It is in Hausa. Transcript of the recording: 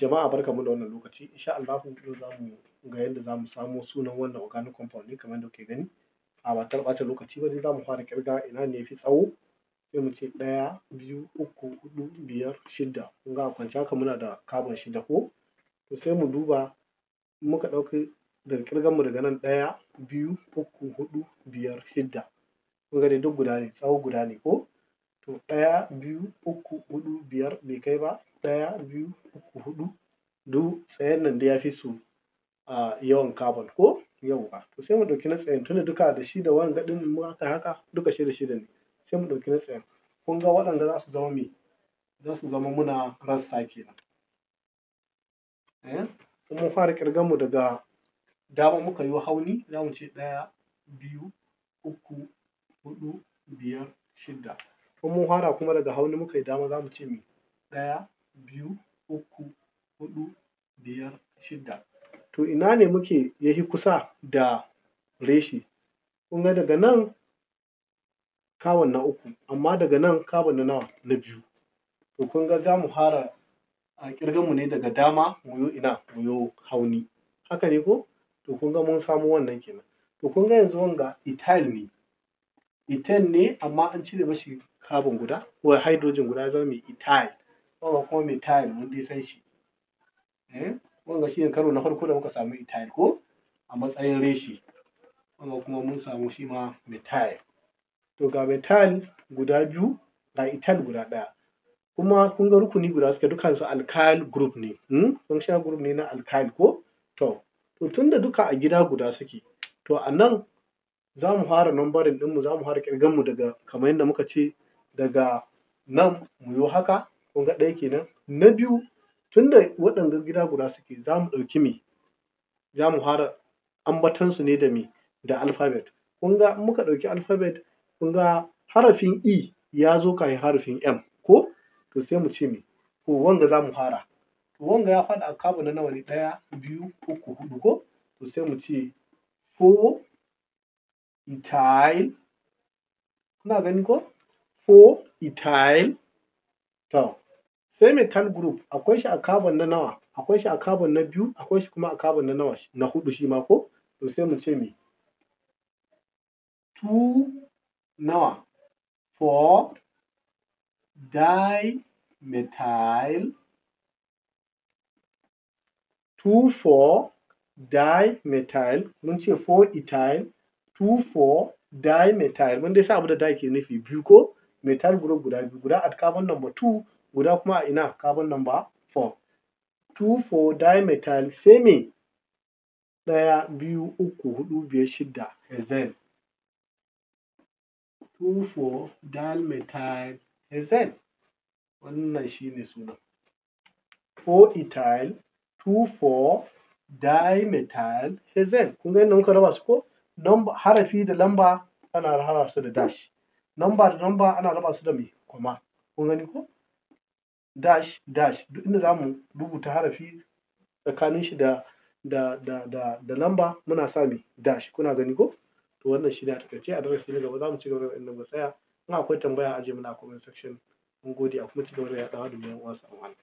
Jama'a, barkanmu da wannan lokaci. Insha Allahu yau za mu ga yadda za mu samo sunan wannan organic compound ne. Kamar yadda kuke gani, a ba tare da ɓata lokaci ba dai, za mu fara ƙirga ina ne ya fi tsawo. Sai mu ce ɗaya, biyu, uku, huɗu, biyar, shidda. Kun ga a kwance haka muna da carbon shida, ko? To, sai mu duba, in muka ɗauki daga ƙirgan mu daga nan, ɗaya, biyu, uku, huɗu, biyar, shidda. Kun ga dai duk guda ne, tsawo guda ne, ko? To, ɗaya, biyu, uku, huɗu, biyar bai kai ba. Ɗaya, biyu, uku, huɗu, duk tsayen nan dai ya fi su a yawan carbon, ko? Yawwa. To, sai mu ɗauki na tsayen, tunda duka da shi da wanga ɗin muka haka duka shida shida ne. Sai mu ɗauki na tsayen. Kun ga waɗanda za su zama me? Za su zama muna rassa kenan. In mun fara ƙirgan mu daga dama muka yo hauni, za mu ce ɗaya, biyu, uku, huɗu, biyar, shidda. In mun fara kuma daga hauni muka yi dama, za mu ce me? Ɗaya, biyu, uku, huɗu, biyar, shidda. To, ina ne muke ya fi kusa da reshe? Kun ga daga nan carbon na uku, amma daga nan carbon na nawa? Na biyu. To, kun ga za mu fara a ƙirgan mu ne daga dama mu yo ina? Mu yo hauni. Haka ne, ko? To, kun ga mun samo wannan kenan. To, kun ga yanzu wanga ethyl ne. Ethane ne, amma an cire mashi carbon guda ko hydrogen guda, ya zama mai ethyl. Wanga kuma methyl, mun dai san shi. Wanga shi ne karo na farko da muka samu ethyl, ko? A matsayin reshe. Wanga kuma mun samu shi ma methyl. To, ga methyl guda biyu, ga ethyl guda ɗaya. Kuma kun ga rukuni guda suke, dukansu alkyl group ne. Functional group ne na alkyl, ko? To, tunda duka a gida guda suke, to a nan za mu fara numbering ɗinmu, za mu fara ƙirgan mu daga, kamar yadda muka ce, daga nan mu yo haka. Kun ga ɗaya kenan. Na biyu, tunda waɗanga gida guda suke, za mu ɗauki me? Za mu fara ambaton su ne da me? Da alphabet. Kun ga in muka ɗauki alphabet, kun ga harafin E ya zo kafin harafin M, ko? To, sai mu ce me? To, wanga za mu fara. To, wanga ya faɗi a carbon na nawa ne? Ɗaya, biyu, uku, huɗu, ko? To, sai mu ce 4 ethyl. Kuna gani, ko? 4 ethyl. To, sai methyl group, akwai shi a carbon na nawa? Akwai shi a carbon na biyu, akwai shi kuma a carbon na nawa? Na huɗu shi ma, ko? To, sai mu ce me? 2 nawa? 4 dimethyl, 2 4 dimethyl. Mun ce 4 ethyl 2 4 dimethyl. Mun dai san abu da di ke nufi, biyu, ko? Methyl group guda biyu, guda at carbon number 2, guda kuma a ina? Carbon number 4. 2 4 dimethyl. Sai me? Ɗaya, biyu, uku, huɗu, biyar, shidda, hexane. 2 4 dimethyl hexane. Wannan shi ne sunan: 4 ethyl 2 4 dimethyl hexane. Kun ga yadda muka raba su, ko? Harafi da lamba ana raba su da dash, number da number ana raba su da me? Comma. Kun gani, ko? Dash dash. Duk inda za mu rubuta harafi tsakanin shi da lamba, muna sa me? Dash. Kuna gani, ko? To, wannan shi ne a taƙaice. A darasi na gaba za mu ci gaba da inda muka tsaya. In akwai tambaya, a ajiye mana a comment section. Mun gode, a kuma ci gaba da yaɗawa domin 'yan uwa su amfana.